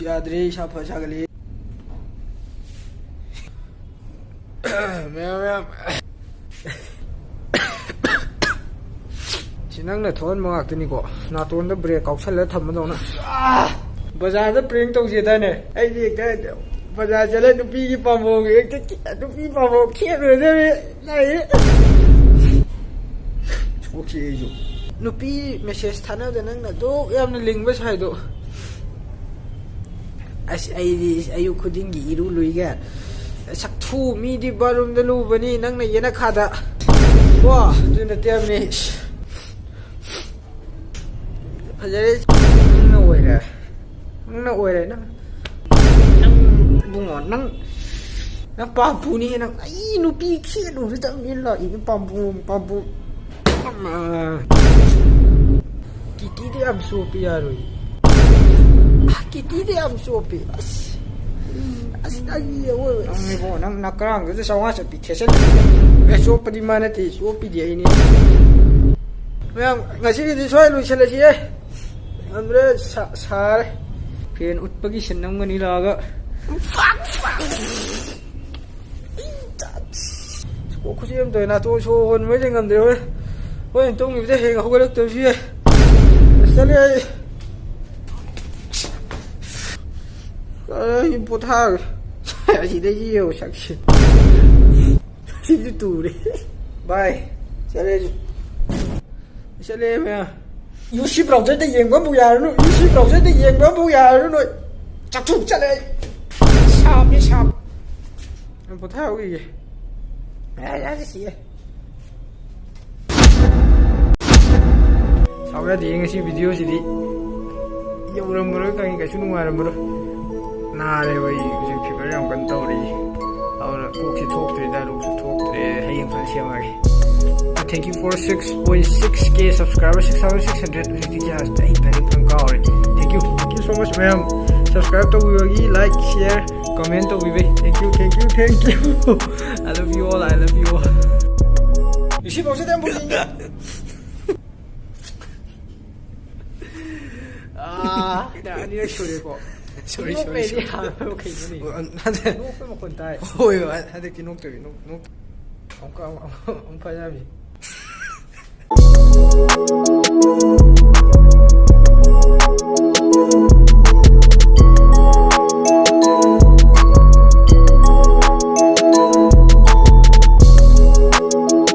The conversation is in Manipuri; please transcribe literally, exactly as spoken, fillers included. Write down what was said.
ꯌꯥꯗ꯭ꯔꯦ, ꯏꯁꯥ ꯐ ꯁꯥꯒꯠꯂꯦ꯫ ꯃꯌꯥꯝ, ꯃꯌꯥꯝ꯫ ꯁꯤ ꯅꯪꯅ ꯊꯣꯛꯍꯟꯕ ꯉꯥꯛꯇꯅꯤꯀꯣ, ꯅꯥꯇꯣꯟꯗ ꯕ꯭ꯔꯦꯛ ꯀꯥꯎꯁꯜꯂ ꯊꯝꯕꯗꯧꯅ꯫ ꯑꯥ! ꯕꯖꯥꯔꯗ ꯄ꯭ꯔꯦꯡ ꯇꯧꯁꯦꯗꯥꯏꯅꯦ? ꯑꯩꯗꯤ ꯍꯦꯛꯇ ꯕꯖꯥꯔ ꯆꯠꯂ ꯅꯨꯄꯤꯒꯤ ꯄꯥꯝꯕꯣꯝꯒ ꯍꯦꯛꯇ ꯈꯤ-, ꯅꯨꯄꯤ ꯄꯥꯝꯕꯣꯝ ꯈꯦꯠꯂꯨꯔꯗꯕꯅꯤ꯫ ꯂꯩ꯫ ꯁꯣꯛꯈꯤ ꯑꯩꯁꯨ꯫ ꯅꯨꯄꯤ ꯃꯦꯁꯦꯖ ꯊꯥꯅꯕꯗ ꯅꯪꯅ ꯑꯗꯨꯛ ꯌꯥꯝꯅ ꯂꯤꯡꯕ ꯁꯥꯏꯗꯣ꯫ ꯑꯁ, ꯑꯩꯗꯤ ꯑꯌꯨꯛ ꯈꯨꯗꯤꯡꯒꯤ ꯏꯔꯨ ꯂꯨꯏꯒ꯫ ꯁꯛꯊꯨ, ꯃꯤꯗꯤ ꯕꯥꯠꯔꯨꯝꯗ ꯂꯨꯕꯅꯤ, ꯅꯪꯅ ꯌꯦꯅꯈꯥꯗ꯫ ꯀꯣ? ꯑꯗꯨ ꯅꯠꯇꯦ ꯍꯥꯏꯕꯅꯤ꯫ ꯐꯖꯔꯦ꯫ ꯅꯪꯅ ꯑꯣꯏꯔꯦ꯫ ꯅꯪꯅ ꯑꯣꯏꯔꯦ, ꯅꯪ꯫ ꯅꯪ, ꯏꯕꯨꯡꯉꯣ, ꯅꯪ, ꯅꯪ ꯄꯥꯝꯄꯨꯅꯤ, ꯅꯪ꯫ ꯑꯩ ꯅꯨꯄꯤ ꯈꯦꯠꯂꯨꯕꯗ ꯅꯪ ꯂꯥꯛꯏꯅꯦ, ꯄꯥꯝꯄꯨ, ꯄꯥꯝꯄꯨ꯫ ꯑꯃ꯫ ꯀꯤꯇꯤꯗꯤ ꯌꯥꯝ ꯆꯣꯞꯄꯤ, ꯌꯥꯔꯣꯏ꯫ ꯑ, ꯀꯤꯇꯤꯗꯤ ꯌꯥꯝ ꯆꯣꯞꯄꯤ꯫ ꯑꯁ꯫ ꯑꯁ, ꯅꯪꯒꯤ ꯑꯋꯣꯏꯕ꯫ ꯅꯪꯅꯤꯕꯣ, ꯅꯪ ꯅꯀ꯭ꯔꯥꯡꯗꯨꯗ ꯆꯥꯝꯃꯉꯥ ꯆꯠꯄꯤ ꯊꯦꯠꯆꯜꯂꯦ꯫ ꯑꯦ, ꯆꯣꯞꯄꯗꯤ ꯃꯥ ꯅꯠꯇꯦ, ꯆꯣꯞꯄꯤꯗꯤ ꯑꯩꯅꯦ꯫ ꯃꯌꯥꯝ, ꯉꯁꯤꯒꯤꯗꯤ ꯁ꯭ꯋꯥꯏ ꯂꯣꯏꯁꯤꯜꯂꯁꯤꯌꯦ꯫ ꯉꯝꯗ꯭ꯔꯦ, ꯁꯥ-, ꯁꯥꯔꯦ꯫ ꯐꯦꯟ ꯎꯠꯄꯒꯤ ꯁꯤꯟ ꯅꯝꯒꯅꯤ ꯂꯥꯛꯑꯒ꯫ ꯀꯣꯛ ꯈꯨꯠꯁꯤ ꯑꯃ ꯇꯧꯋꯦ, ꯅꯥꯇꯣꯟ ꯁꯣꯔ ꯍꯣꯟꯕꯩꯗꯤ ꯉꯝꯗ꯭ꯔꯦ꯫ ꯍꯣꯔꯦꯟ, ꯍꯣꯔꯦꯟ ꯇꯨꯝꯈꯤꯕꯗ ꯍꯌꯦꯡ ꯍꯧꯒꯠꯂꯛꯇꯕꯁꯨ ꯌꯥꯏ꯫ ꯑꯁ, ꯆꯠꯂꯦ ꯑꯩ꯫ ꯑꯩ ꯄꯣꯊꯥꯒꯦ꯫ ꯑꯁꯤꯗꯒꯤ ꯌꯦꯡꯉꯣ ꯁꯛꯁꯤ꯫ ꯁꯤꯁꯨ ꯇꯨꯔꯦ꯫ ꯕꯥꯏ, ꯆꯠꯂꯦ ꯑꯩꯁꯨ꯫ ꯆꯠꯂꯦ ꯃꯌꯥꯝ꯫ ꯌꯨ ꯁꯤ ꯕ꯭ꯔꯥꯎꯖꯔꯗ ꯌꯦꯡꯕ ꯑꯃꯐꯥꯎ ꯌꯥꯔꯅꯨ, ꯌꯨ ꯁꯤ ꯕ꯭ꯔꯥꯎꯖꯔꯗ ꯌꯦꯡꯕ ꯑꯃꯐꯥꯎ ꯌꯥꯔꯅꯨ ꯅꯣꯏ꯫ ꯆꯥꯛꯊꯣꯛ ꯆꯠꯂꯦ ꯑꯩ꯫ ꯁꯥꯞꯅꯤ, ꯁꯥꯞ꯫ ꯌꯥꯝ ꯄꯣꯊꯥꯍꯧꯈꯤꯒꯦ꯫ ꯑꯦ, ꯌꯥꯔꯦ, ꯁꯤꯌꯦ꯫ ꯁꯥꯎ ꯌꯥꯗꯦ, ꯉꯁꯤ ꯚꯤꯗꯤꯑꯣꯁꯤꯗꯤ ꯌꯧꯔꯝꯃꯔꯣꯏ ꯈꯪꯉꯤ, ꯀꯩꯁꯨ ꯅꯨꯡꯉꯥꯏꯔꯝꯃꯔꯣꯏ꯫ ꯅꯥꯔꯦꯕ ꯑꯩ ꯍꯧꯖꯤꯛ, ꯐꯤꯚꯔ ꯌꯥꯝ ꯀꯟꯅ ꯇꯧꯔꯤ꯫ ꯑꯗꯨꯅ ꯀꯣꯛꯁꯤ ꯊꯣꯛꯇ꯭ꯔꯦ, ꯗꯥꯏꯂꯣꯛꯁꯨ ꯊꯣꯛꯇ꯭ꯔꯦ꯫ ꯍꯌꯦꯡ ꯐꯖꯅ ꯁꯦꯝꯃꯒꯦ꯫ Thank you for six point six K subscriber, six thousand six hundred, ꯍꯧꯖꯤꯛꯇꯤ ꯀꯌꯥ, ꯑꯩ ꯗꯥꯏꯔꯦꯛ ꯐꯖꯅ ꯀꯥꯎꯔꯦ꯫ Thank you, thank you so much ꯃꯌꯥꯝ꯫ Subscribe ꯇꯧꯕꯤꯕꯒꯤ, like, share, comment ꯇꯧꯕꯤꯕꯩ꯫ Thank you, thank you, thank you. I love you all, I love you all. ꯉꯁꯤꯐꯥꯎꯁꯤꯗ ꯌꯥꯝ ꯄꯨꯛꯅꯤꯡꯉꯦ꯫ ꯑꯥ, ꯑꯅꯤꯔꯛ ꯁꯨꯔꯦꯀꯣ꯫ Sorry, sorry, ꯅꯣꯛꯂꯩꯗꯤ sorry. ꯌꯥꯔꯣꯏ ꯀꯩꯅꯣꯅꯦ? ꯑꯣ, ꯅꯠꯇꯦ. ꯅꯣꯛꯄ ꯃꯈꯣꯟ ꯇꯥꯏ. ꯍꯣꯏ, ꯍꯣꯏ, ꯍꯟꯗꯛꯇꯤ ꯅꯣꯛꯇꯕꯤ, ꯅꯣꯛ, ꯅꯣꯛ. ꯑꯃꯨꯛꯀ ꯑꯃꯨꯛ ꯑꯃꯨꯛ ꯐꯖꯔꯝꯃꯤ.